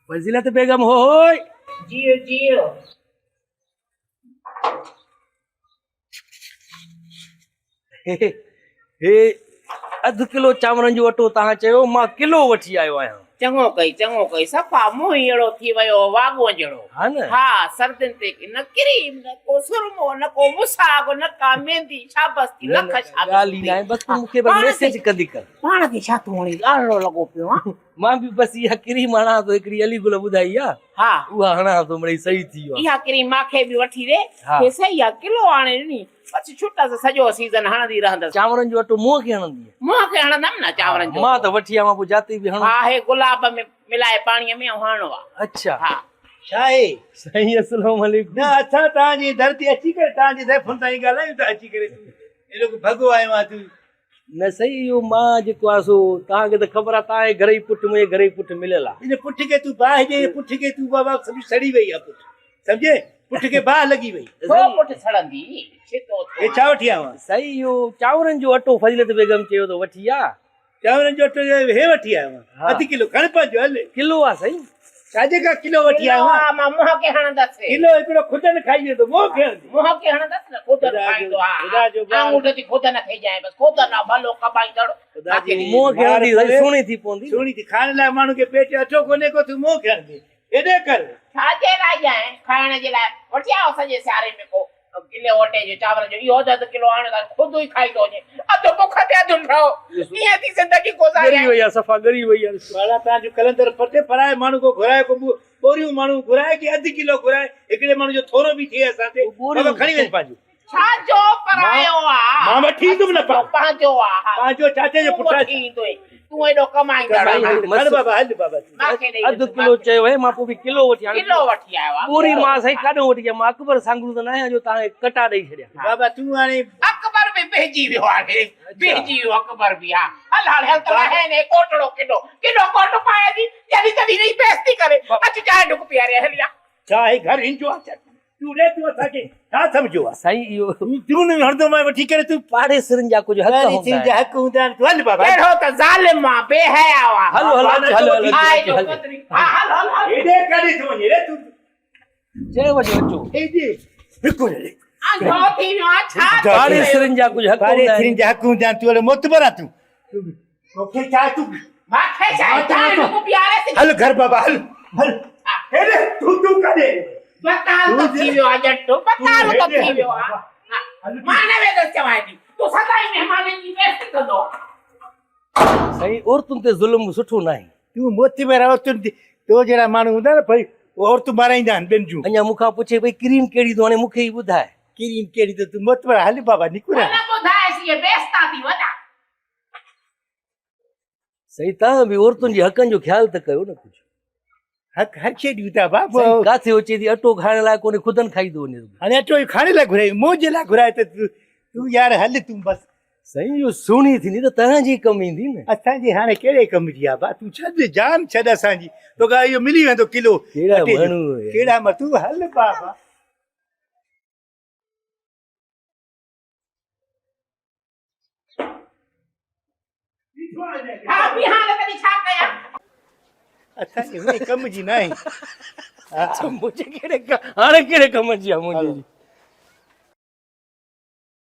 فضيلت بيگم هوئي. جيء جيء. هي اڌ ڪلو چانورن جو اٽو توهان چيو مان ڪلو وٺي آيو آهيان. چڱو ڪئي چڱو ڪئي صفا منهن ئي اهڙو ٿي ويو هو واڳونء جهڙو. ها نه. ها سردين تي نه ڪريم نه ڪو سرمو نه ڪو مساڳ نه ڪا ميندي شابس ٿي لک شابس ڳالهه ئي ناهي بس تون مون کي بس ميسيج ڪندي ڪر. پاڻ کي ڇا ٿو وڻي ڳاڙهڙو لڳو پيو آن. مان به بس اها ڪريم هڻان ٿو هڪڙي علي گل ٻڌائي آ ها اها هڻان ٿو مڙئي صحيح ٿي ويو آ. اها ڪريم مان کي به وٺي ڏي کي صحيح آ ڪلو آڻي ڏني بس ڇٽس سڄو سيزن هڻندي رهندس. چانورن جو اٽو منهن کي هڻندينء؟ منهن کي هڻندم نه چانورن جو مان ته وٺي آوان پوء جاتي به هڻو. ها هي گلاب ۾ ملائي پاڻيء ۾ ۽ هڻڻو آ. اڇا. ها. ڇا آهي؟ سائين السلام عليڪم. نه اسان توهان جي در تي اچي ڪري توهان جي زائفن سان ئي ڳالهايون ٿا اچي ڪري تون ايڏو ڪو ڀڳو آيو آهين تون. نه سائين اهو مان جيڪو آهي سو توهان کي ته خبر آهي توهان جي گهر جي پٺ منهنجي گهر جي پٺ مليل آهي. ان پٺ کي تون باهه ڏي پٺ کي تون بابا سمجهه سڙي وئي آهي پٺ سمجهي پٺ کي باهه لڳي وئي. ڇو پٺ سڙندي ڇتو ٿيو هي ڇا وٺي آيو آهين؟ سائين اهو چانورن جو اٽو فضيلت بيگم چيو ته وٺي آ. چانورن جو اٽو هي وٺي آيو آهين اڌ ڪلو کڻ پنهنجو هل. ڪلو آ سائين. ڇا جي ڪا ڪلو وٺي آيو آهين؟ مان منهن کي هڻندس. ڪلو هڪڙو خودن کائي ويندو منهن کي هڻندي. منهن کي هڻندس نه خودن کائيندو ها. آڱوٺ ٿي خودن کي ڄائين بس خودن آ ڀلو ڪبائيندڙ. خدا جي منهن کي هڻندي سائين سهڻي ٿي پوندي. سهڻي ٿي کائڻ لاء ماڻهو کي پيٽ اٽو ڪونهي ڪو تون منهن کي هڻندي. ايڏي ڪر. ڇا جي لاء ڄائين کائڻ جي لاء وٺي آيو سڄي سياري ۾ ڪو ڪلي اٽي جو چانور جو اهو اڌ اڌ ڪلو آڻيو ته خود ئي کائيندو وڃي اڌ بک تي اڌ ڍؤ ائين ٿي زندگي گذاريائين. ڳري وئي آ صفا ڳري وئي آ. والا تان جو قلندر پٽ پرائي ماڻهو ڪو گهرائي ڪو ٻوريون ماڻهو گهرائي ڪي اڌ ڪلو گهرائي هڪڙي ماڻهو جو ٿورو به ٿئي اسان تي بابا کڻي وڃ پنهنجو. ڇا جو پرايو آ. مان وٺي ايندم نه پاڻ. پنهنجو آ. پنهنجو چاچي جو پٽ آ. تون وٺي ايندوئين. تون ايڏو ڪمائيندڙ آهين. کڻ بابا هل بابا. اڌ ڪلو چيو هي مان پوء به ڪلو وٺي آيو. ڪلو وٺي آيو آ. ٻوري مان سائين ڪاڏهون وٺي آيو مان اڪبر سانگهڙو ته ناهيان جو توهان کي ڪٽا ڏئي ڇڏيان. بابا تون هاڻي. اڪبر به بيهجي ويو هاڻي بيهجي ويو اڪبر به ها هل هاڻي هل ته لهين هي ڪوٽڙو ڪيڏو ڪيڏو ڪوٽ پائي جي جڏهن تڏهن رهي بيستي ڪري اچ چانهه ڍڪ پياري هلي آ. ڇا هي گهر هن جو آ ڇا تون ري تون اسان کي ڇا سمجهيو آ. سائين اهو. تون نه هڻندو مانء وٺي ڪري تون. پاڙيسرين جا ڪجهه حق هوندا آهن. پاڙيسرين جا حق هوندا آهن تون هل بابا. ڪهڙو ته ظالم آ بي حياء آ. هل هل اچ هل هل اچ هل. ها هل هل هل. هيڏي ڪاڏي ٿو وڃين ري تون. چئه وڃو اچو. هيڏي هڪ منٽ. انڌو ٿي ويو آ ڇا. پاڙيسرين جا ڪجهه حق هوندا آهن. پاڙيسرين جا حق هوندا آهن تون اهڙو معتبر آ تون. توکي ڇا تون. ماکي ڇا چانهه ڍڪ پياري سي. هل گهر بابا هل هل. هيڏي تون تون ڪاڏي. بتال ته ٿي ويو آ ڄٽ بتال ته ٿي ويو آ. مان نه ويندس چوانء ٿي تون سدائين مهمانن جي بيعزتي ڪندو آ. سائين عورتن تي ظلم سٺو ناهي. تون معتبر عورتن تي تو جهڙا ماڻهو هوندا نه ڀئي عورتون مارائيندا آهن ٻين جون. اڃا مون کان پڇي پئي ڪريم ڪهڙي ٿو هڻي مون کي ئي ٻڌاء. ڪريم ڪهڙي ٿو تون معتبر هل بابا نڪر. نه ٻڌائيس اهي بيستا ٿي وڃان. سائين توهان به عورتن جي حقن جو خيال ته ڪيو نه ڪجهه. حق هر شيء ڏيون ٿا بابا. سائين ڪاٿي هو چئي ٿي اٽو کائڻ لاء ڪونهي خودن کائي ٿو وڃي. هاڻي اٽو کائڻ لاء گهرائي منهنجي لاء گهرائي ته تون يار هل تون بس. سائين اهو سهڻي ٿيندي ته توهان جي ڪم ايندي نه. اسان جي هاڻي ڪهڙي ڪم جي آ با تون ڇڏ جان ڇڏ اسان جي توکان اهو ملي ويندو ڪلو. ڪهڙا ماڻهو آهيو. ڪهڙا ما تون هل بابا. ها بيهان نه تڏهن ڇا ڪيان. اسان جي هن ڪم جي ناهي. اڇا منهنجي ڪهڙي هاڻي ڪهڙي ڪم جي آ منهنجي.